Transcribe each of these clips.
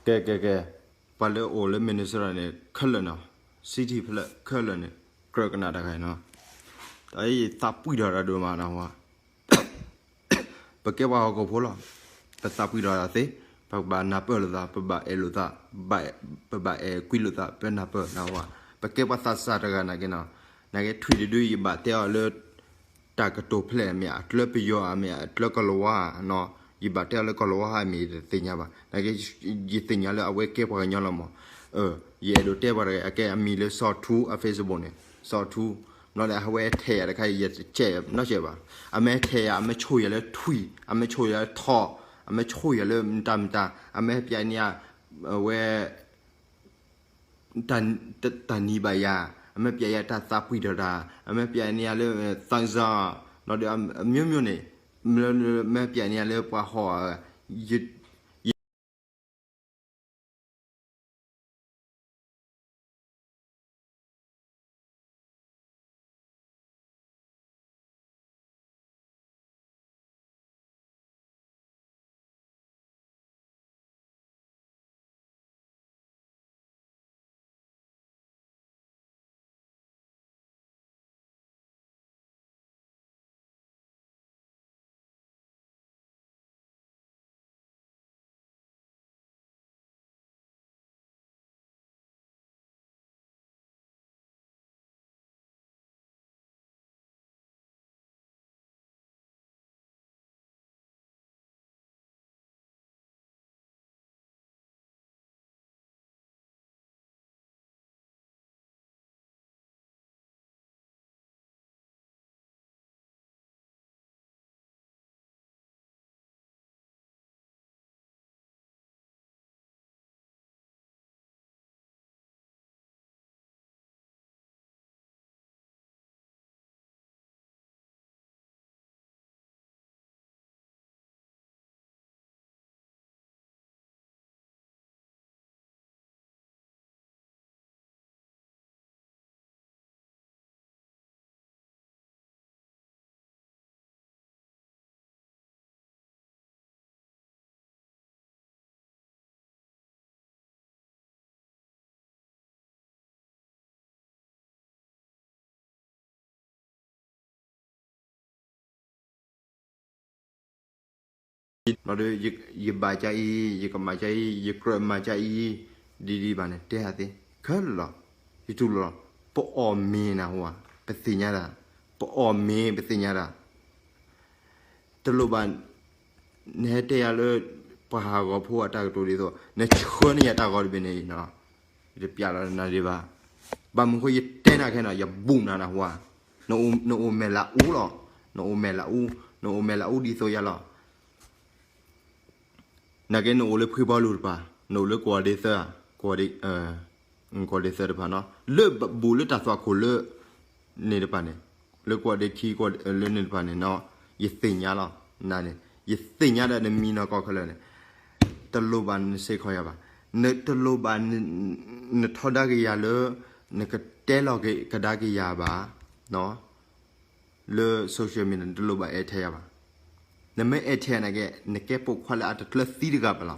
ကဲ ကဲ ကဲ, ပှၤလၢအိၣ်လၢ Minnesota န့ၣ် ခဲလၢာ်နီၤ, city ဖဲလၢခဲလၢာ်န့ၣ် ကြၢးကနၣ်တၢ်ခါအံၤနီၤ, တၢ်အံၤယသးပှံၢ်ထီၣ်တၢ်ဒိၣ်မးနၢ်ဟူဧါ. ပကဲပှၤဟီၣ်ခိၣ်ဖိလီၤ, ပသးပှံၢ်ထီၣ်တၢ်သ့, ပဘၣ်နၢ်ပၢၢ်လိာ်သး, ပဘၣ်အဲၣ်လိာ်သး, ပဘၣ်အဲၣ်ကွံလိာ်သး, ပနၢ်ပၢၢ်နၢ်ဟူဧါ. ပကဲပှၤသးစၢ်တဂၤနာ်က့နီၤ, နာ်က့ထွံၣ်တဒုယဘၣ်တဲအီၤလၢ တၢ်ကတိၤဖျဲၣ်မ့ၢ်အကျၢၤပယီၤဧါ, မ့ၢ်အကျၢၤကီၤလၤဝါဧါနီၤ, ယဘၣ်တဲအီၤလၢကီၤလၤဝါဧါ မ့ၢ်ယတသ့ၣ်ညါဘၣ်. နာ်က့ ယသ့ၣ်ညါလၢအဝဲကဲပှၤကညီလီၤမး. ယအဲၣ်ဒိးတဲပှၤတဂၤ အကဲအမံၤလၢစီၤထူအ Facebook န့ၣ်, စီၤထူ, ဘျီဒီးအဝဲထဲးယၤတခါ ယတကဲနီတစဲးဘၣ်. အမ့ၢ်ထဲးယၤ အမ့ၢ်ဆိၣ်ယၤလၢထွံၣ်, အမ့ၢ်ဆိၣ်ယၤလၢထိး, အမ့ၢ်ဆိၣ်ယၤလၢမတၤမတၤ, အမ့ၢ်ပျဲန့ၢ်ယၤ အဝဲ တၢ်နံၤဘၣ်ယၤ, အမ့ၢ်ပျဲယၤတၢ်သးပှံၢ်ထီၣ်တၢ်, အမ့ၢ်ပျဲန့ၢ်ယၤလၢ သးစၢ်, ဘျီဒီး မျိုးမျိုးန့ၣ်, မ့ၢ်ပျဲန့ၢ်ယၤလၢပှၤဟီၣ်, ယ ဘျီဒီး ယဘၣ်ကအံၤ, ယကမၤကအံၤ, ယကြၢးမၤကအံၤ, ဒ်ဒ်ဘၣ်န့ၣ် တဲဟးသ့, ခဲလၢာ်လီၤ, ယတူၢ်လိာ်လီၤ, ပအီၣ်မ့ၤနၢ်ဟူဧါ, ပသ့ၣ်ညါတၢ်, ပအီၣ်မ့ၤပသ့ၣ်ညါတၢ် တလိၣ်ဘၣ်, နဟဲတဲယၤလၢ ပှၤဟးဂီၤဖိအတၢ်ကတိၤဒ်သိး နဆှၢန့ၢ်ယၤတၢ်ဂီၤတဘ့ၣ်န့ၣ်နီၤ, ယတပျဲလီၤနၤဒံးဘၣ်. ဘၣ်မနုၤဃိယတဲနၤခဲနီၤ, ယဘူးနၤနၢ်ဟူဧါ, နအိၣ်မဲာ်လးအူလီၤ, နအိၣ်မဲာ်လးအူ, နအိၣ်မဲာ်လးအူဒ်သိးယၤလီၤ. နာ်က့နအိၣ်လၢဖှံဘီလူၤတပၤ, နအိၣ်လၢကီၢ်ဒ့သၢ, ကီၢ်ဒ့, ကီၢ်ဒ့သၢတဖၣ်နီၤ, လၢဘူးလၢတၢ်သွၣ်ခိၣ်လၢ န့ၣ်တဖၣ်န့ၣ်, လၢကီၢ်ဒ့ခံ ကီၢ်လၢန့ၣ်တဖၣ်န့ၣ်နီၤ, ယသ့ၣ်ညါလီၤ, နန့ၣ်, ယသ့ၣ်ညါဒီးနမံနီၢ်ကီၢ်ခဲလၢာ်န့ၣ်, တလိၣ်ဘၣ်နစ့ၢ်ကီးယၤဘၣ်, နတလိၣ်ဘၣ် နထီဒါက့ၤယၤလၢ နကတဲလီၤကဒါက့ၤယၤဘၣ်, လၢ social media နတလိၣ်ဘၣ်အဲၣ်ထဲယၤဘၣ်. နမ့ၢ်အဲၣ်ထဲယၤနာ်က့ နကဲပိာ်ခွါလၢအတကျၢၤသံတဂၤဘၣ်လီၤ.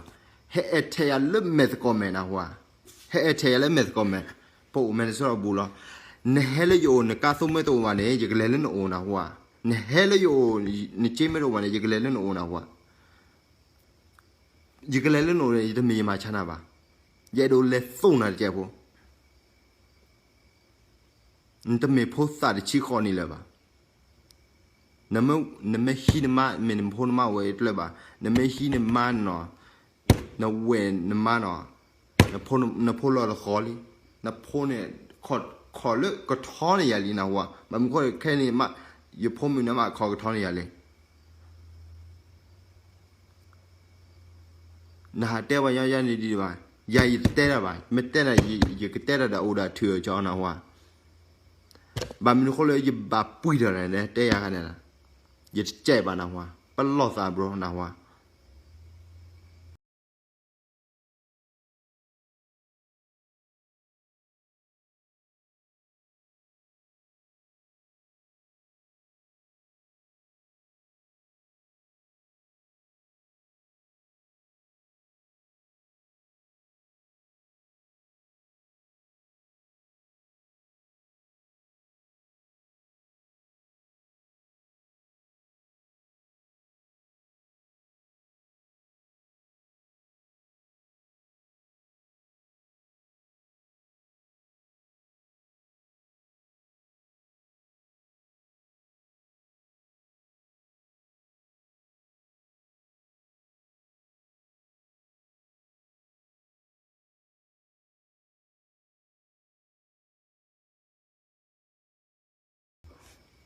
ဟဲအဲၣ်ထဲယၤလၢမဲာ်သကိးမဲာ်နၢ်ဟူဧါ, ဟဲအဲၣ်ထဲယၤလၢမဲာ်သကိးမဲာ်, ပအိၣ်မဲာ်နဆၢအဘူးလီၤ. နဟဲလၢယအိၣ် နကါသိမ့ၢ်တအိၣ်ဘၣ်န့ၣ် ယကလဲၤလၢနအိၣ်နၢ်ဟူဧါ. နဟဲလၢယအိၣ် နစ့မ့ၢ်တအိၣ်ဘၣ်န့ၣ် ယကလဲၤလၢနအိၣ်နၢ်ဟူဧါ. ယကလဲၤလၢနအိၣ်န့ၣ် ယတမ့ၢ်ယမၤဆါနၤဘၣ်. ယအဲၣ်ဒိးလဲၤသိၣ်နၤတကဲးဖိ. နတမ့ၢ်ဖိသၣ်တဆံဃိးနံၣ်လၢၤဘၣ်. နမ့ၢ်ဟံးနမါ မ့ၢ်နဖိနမါဝဲတကျၢၤဘၣ်. နမ့ၢ်ဟံးနမါနီၤ, နဝဲၢ်နမါနီၤ, နဖိလီၤတဃီလံ. နဖိန့ၣ် ခိးလၢကထီန့ၢ်ယၤလံနၢ်ဟူဧါ. ဘၣ်မနုၤဃိခဲန့ၣ် ယဖိမုၣ်န့ၣ်မးခိးကထီန့ၢ်ယၤလံ. နဟးတဲပှၤညီယါန့ၣ်ဒံးဘၣ်, ယၤယတတဲတၢ်ဘၣ်, မ့ၢ်တဲတၢ် ယကတဲတၢ်ဒီးအိၣ်ဒီးထုးအီၤကီနၢ်ဟူဧါ. ဘၣ်မနုၤဃိလၢယဘၣ်ပှံၢ်ထီၣ်န့ၣ် တဲယၤခါန့ၣ်, ယတကဲဘၣ်နၢ်ဟူဧါ, ပလီၢ်သးဘျီနၢ်ဟူဧါ.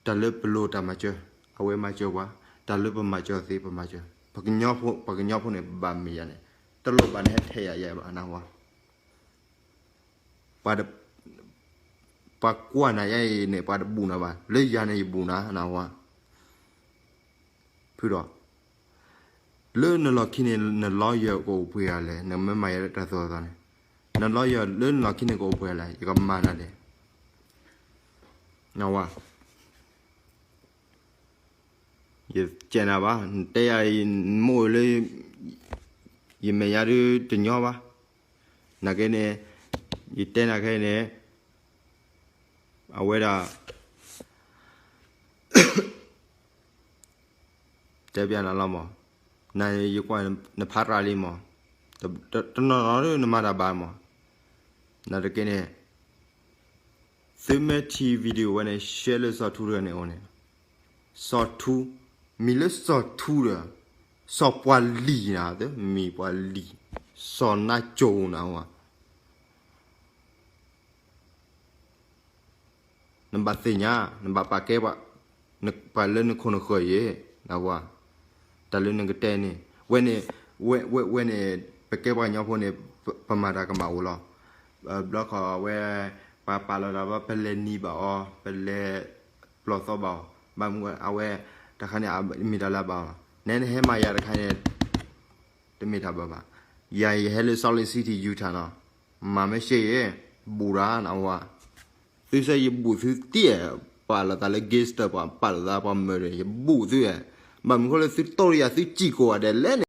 တၢ်လၢပလိၣ်တၢ်မၤစၢၤ အဝဲမၤစၢၤပှၤ, တၢ်လၢပမၤစၢၤသ့ပမၤစၢၤ, ပှၤကညီဖိန့ၣ် ဘၣ်မ့ၢ်ယၤန့ၣ် တလိၣ်ဘၣ်န့ၣ် ဟဲထဲယၤယဲဘၣ် နၢ်ဟူဧါ. ပှၤကွၢ်နၤယဲအံၤန့ၣ် ပှၤတဘူၣ်နၤဘၣ်, လၢယၤန့ၣ်ယဘူၣ်နၤ နၢ်ဟူဧါ. ဖုဒီး လၢနလီၢ်ခံန့ၣ် န lawyer ကအိၣ်ပှဲၤဂၤလဲၣ်, နမ့ၢ်မၤယဲတၢ်သိၣ်တၢ်သီန့ၣ်, န lawyer လၢနလီၢ်ခံန့ၣ်ကအိၣ်ပှဲၤဂၤလဲၣ်, ယကမၤနၤဒဲး, နၢ်ဟူဧါ. ယစဲးနၤဘၣ်, နတဲယၤ နမိၣ်လၢ ယမဲာ်ညါဒုတညီဘၣ်. နာ်က့န့ၣ် ယတဲနၤခဲအံၤန့ၣ် အဝဲဒၣ် တဲပျးနၤလီၤမး, နယကွၢ်နဖးရၤလံမး, တနီၤနီၤဒုနမၤတၢ်ဘၣ်မး, နာ်က့န့ၣ် သုမ့ၢ်ထံၣ် video ဝဲန့ၣ် share လၢစီၤထူတဂၤန့ၣ်အအိၣ်န့ၣ်, စီၤထူ, မံၤလၢစီၤထူဒီး စီၤပှၤလံၤနၤ, မံၤပှၤလံၤ, စီၤနါကၠိနၤ, နဘၣ်သ့ၣ်ညါ, နဘၣ်ပာ်ကဲပှၤ, ပှၤလၢနခိၣ်နဃၢၤအံၤ, နၢ်ဟူဧါ. တၢ်လၢနကတဲန့ၣ်, ဝဲန့ၣ်, ဝဲ, ဝဲ, ဝဲန့ၣ် ပကဲပှၤကညီဖိန့ၣ် ပ, ပမၤတၢ်ကမၣ်အိၣ်လီၤ. ဘျီခီအဝဲ ပှၤပာ်လီၤတၢ်ဘၣ် ပလဲၤနံၤဘၣ်အီၤ, ပလဲၤပျီၢ်သီဘၣ်အီၤ, ဘၣ်မနုၤအဝဲ တခါန့ၣ် မ့ၢ်တၢ်လၢအဘၣ်အီၤလီၤ. နဲနဟဲမၤယၤတခါန့ၣ် တမ့ၢ်တၢ်ဘၣ်ဘၣ်. ယၤယဟဲလၢ Salt Lake City, Utah နီၤ, မၤမ့ၢ်ရှဲယဲ, ဘူးတၢ် နၢ်ဟူဧါ. သုစဲယဘူးသုသံ, ပာ်လီၤသးလၢ gangster ပှၤပာ်လီၤသးပှၤ murder ယဘူးသု, ဘၣ်မနုၤဃိလၢသုတိၢ်ယၤ သုစံၣ်ကိးဂၤဒဲးလဲၣ်